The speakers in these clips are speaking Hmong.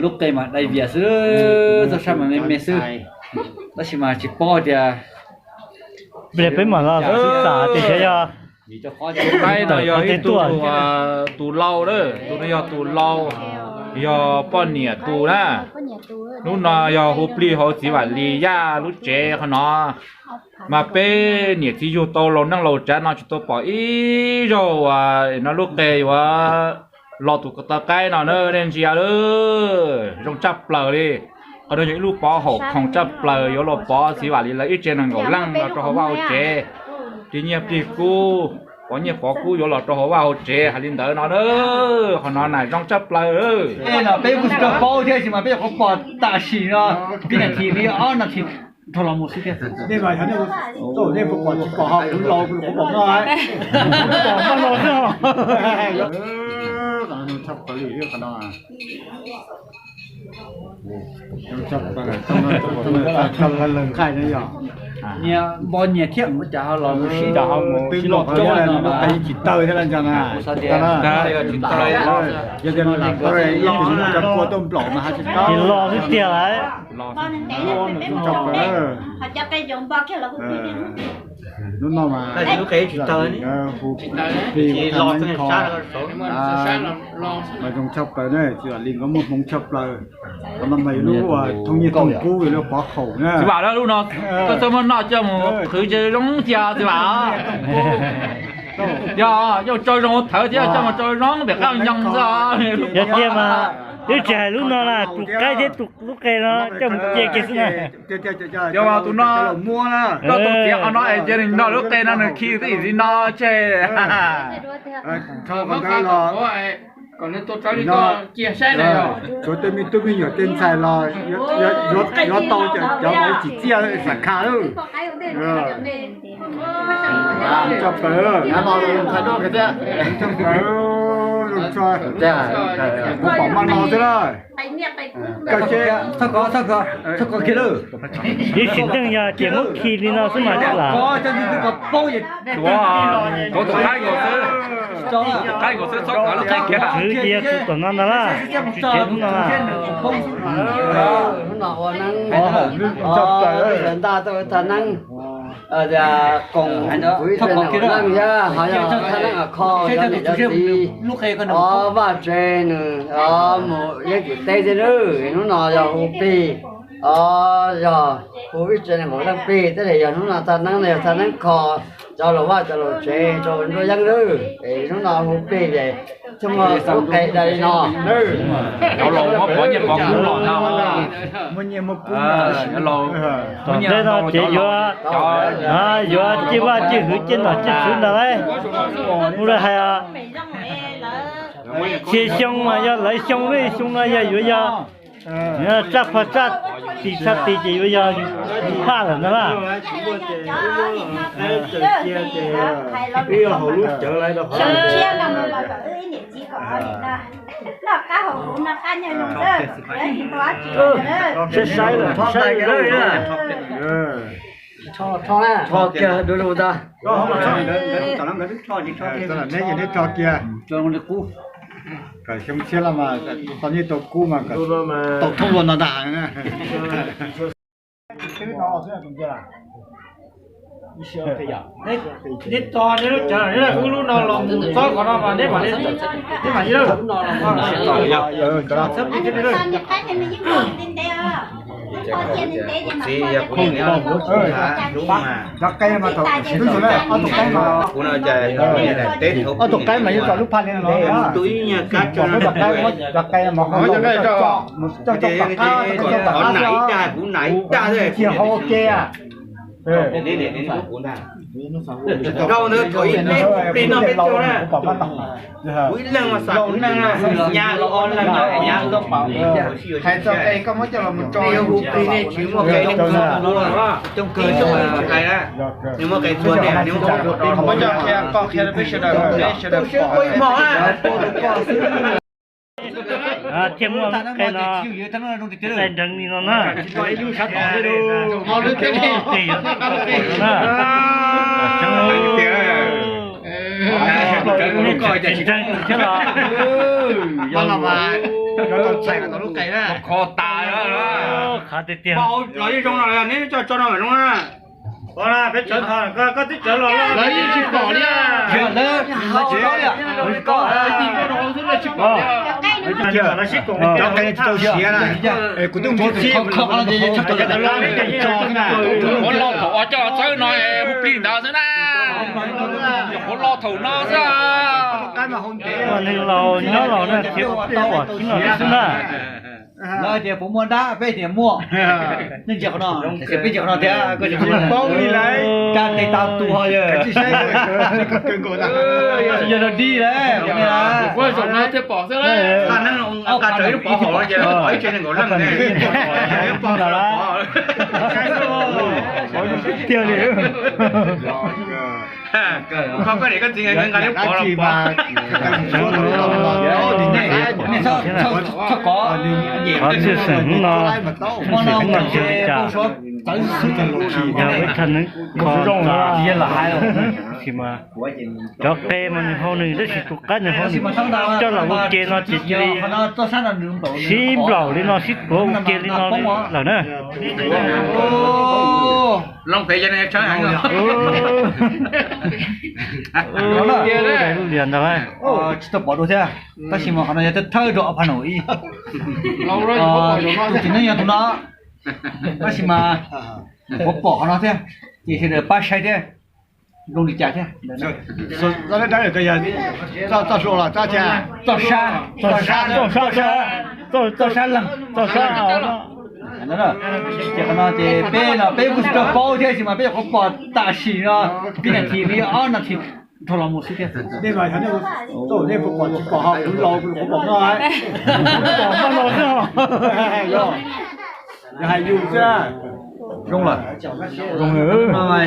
Lub qe mas dai vias xwb, txoj sab mas me me xwb, tab sis mas tsis paub tias peb mam los xav tias xyov yog. Qaib no yog ib tug, tus lau lawm, tus no yog tus lau, yog poj niam tus na. Lub no yog hu plig hauv txiv Vam Lis Yaj lub tsev qhov no. Mas peb niam txiv yug tau laus neej laus tsav no tsis tau pom ib zaug uas no lub qe yuav los tus tau qaib no na, nej ntsia lawm, zoo tshaj plaws li. Qhov no yog ib lub pov haum khoom tshaj plaws yuav los pov txiv Vam Lis lawv ib tsev nees nkaum leej los rau hauv vaj hauv tsev. Ris nyiaj plig kub, pov nyiaj pov kub yuav los rau hauv vaj hauv tsev hais li ntawd no na. Qhov no na zoo tshaj plaws. Tej no peb kuj tsis tau paub thiab, tab sis mas peb nyuam qhuav pom tam sim no, pib nas this li ob nas this dhau los mus xwb tiag. Nej mas yog nej, nej puas pom tsis pom ho kuv laus kuv pom no, pom no los xwb. Npog nyias thiab mus cas ho los mus sib, twb los qhov no qe tsis tawg thiab la ntag na. Yog tias lam tawg ib tus cov kua tuaj nplaum mas hais tsis tau. Tsis los xwb tiag lauj. Lub no mas hu plig ua tha neeb kho mas zoo tshaj plaws ne, txiv Vam Lis nkawd muaj hmoov tshaj plaws. Qhov no mas yog lub thooj nyiaj thooj kub, yog lub pov haum na. Txiv Vam, lub no koj txhob muab noj coj mus qhwv zoo zoo cia txiv Vam. Yog coj tso zoo thawv thiab coj mus tso zoo pem qab nyoog xwb. Yog tiag mas twb tsis hais lub no na, tus qaib thiab tus lub qe no coj mus cia kiag xwb na. Yog mas tus no koj tau txiav qhov no es cia nws nrog lub qe no nws khi twb ib sim no tseg. Tshuav tej me tub me nyuam tej ntxhais los yuav tau cov tsis txiaj xam kha lawm. Tshaj plaws, tshaj plaws, kuv pom maj no xwb na. Koj txhob kov, txhob kov kiag lawm. Ib sim neej yog ces muab khi li no xwb mas lam. Tuav tus qaib nkaus xwb, tus qaib nkaus xwb, txhob kov lub qe kiag. Khwv cia tus tom no ntag laj, tsis tsev lub no laj. Hnub no ua neeb, sawv ntaj tuaj ua tha neeb, tias koom kuv ib tse neeg leej thiab ho yog tha neeb a kho cov niam cov txiv, o vaj tsev nws o mus yeeb tim teb thiab nawb. Hnub no yog hu plig, o yog hu ib tse neeg nkaum leej plig, thiaj li yog hnub no tha neeb no yog tha neeb kho cov laus vaj cov laus tsev rau nruab yeeb nawb. Es hnub no hu plig es thiaj muaj lub qe dai li no nawb. Cov laus muab pov nyiaj pov kub los no, muab nyiaj muab kub, cov laus muab nyiaj no ces yuav, yuav ciaj vaj ciaj hwv ciaj nom ciaj tswv ntag lauj. Kuv lawv hais, txhia xyoo mas yog lawv xyoo, lwm xyoo no yog yuav yog tsaj phaj tsaj tis tsaj tis ces yuav yog yus phaj lawm ntag laj. Saib saib lawm, saib lawm. Rho kiag du lug ntag. Neb rho kiag. Kom xyoo tshiab los mas tau nyiaj tau kub mas kom tau thoob luag no ntag. Neb tso neb lub cawv, neb wb lub no los mus txob qhov no mas neb mam li, neb mam li lawm. Cov qe mas thaum twb tus, ob tug qe mas, ob tug qe mas yeej tso lub phaj li no, pom peb cov qe, cov qe mas ho coj coj tom qab, coj tom qab xwb, cia hau ua ke. Rau ntawd thaum ib plig no peb tuaj na, kuv ib leeg mas xav kuv neeg na, nyab ob leeg nyab, hais txog qe koj muab coj los mus tso, nej hu plig nej tsis muaj qe, nej hu plig, hais na, nej muaj qe txhua ne, nej muab coj qhia, qhov muab coj qhia rau peb sawv daws, peb sawv daws pom. Thiaj muaj qe no, qe nreeg li no na. Tseem nreeg thiab los. Kho tas. Khav tiag tiag. Los yeej zoo no, neb coj tso no mas zoo na. Peb tsawv, koj twb tsawv los lawv yeej tsis pom li. Lawv tsis pom li. Lawv tsis pom li. Cov qe tsis tau siav na. Kuv twb mus txhib qhov los thaum uas coj los txawb no hu plig ntawd xwb na. Qhov los thaum no xwb. Ua neeg laus nyob laus na, thiab pom tib no xwb na. Lawv tias puas muaj dab, peb tias muaj. Nej ntsia qhov no, peb ntsia qhov no thiab, koj paub li lawm. Caj tes tas tus ho yawg. Yog dog dig lawm. Ua zaum no thiaj pom xwb. Ib tug pov hauv ces pov ib tse nees nkaum leej ne. Tiag li. Koj niam koj txiv nqa lub pov los pov. Qhov txhia xeem hnub no, xeem hnub no tsis li cas, yog ib thaj neeb kho tas, tab sis mas cov qe mas nws hau nws, tab sis tus qaib nws hau nws, coj los ua ke no ces cia li sib nplaum li no, sib tuav ua ke li no lawm na. Loo pem ces nws tshawb heev. Daim lub lias ntag lauj. Tsis tau pom dua thiab, tab sis mas qhov no yog thawj rau ob phav naum ib. Tus txiv neej yog tus no, tab sis mas kuv pom qhov no thiab, ces sawv daws pab saib thiab, zoo li cas thiab. Txoj sab, txoj sab, txoj sab leej, txoj sab. Ces qhov no ces peb no peb kuj tsis tau paub thiab, tab sis mas peb nyuam qhuav pom tam sim no, ib nas this li ob nas this dhau los mus xwb thiab. Nej mas yog nej, nej puas pom tsis pom ho kuv laus kuv pom no, kuv pom maj no xwb. Yog hais yus xwb. Zoo lawm. Zoo lawm.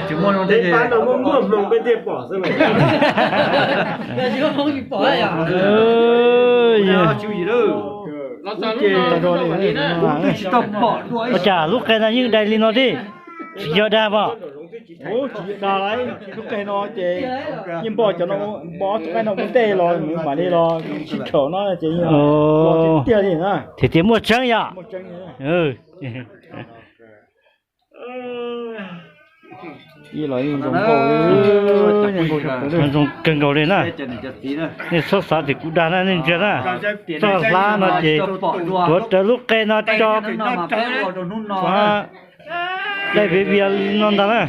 Tsis muaj zoo thiab. Ua cas lub qe no yeej dai li no thiab? Tsis yog dag mas. Lub qe no ces yeej npog cov no, npog ob tug qaib no ua ntej los nws mam li los sib thaum no ces los tiag tiag li na. Tiag tias muaj tseeb yom. Zoo kawg nkaus li na. Nej txhob xav tias kuv dag na, nej ntsia na. Txoj hlab no ces tuav rawv lub qe no tso, dai viv vias li no ntag na.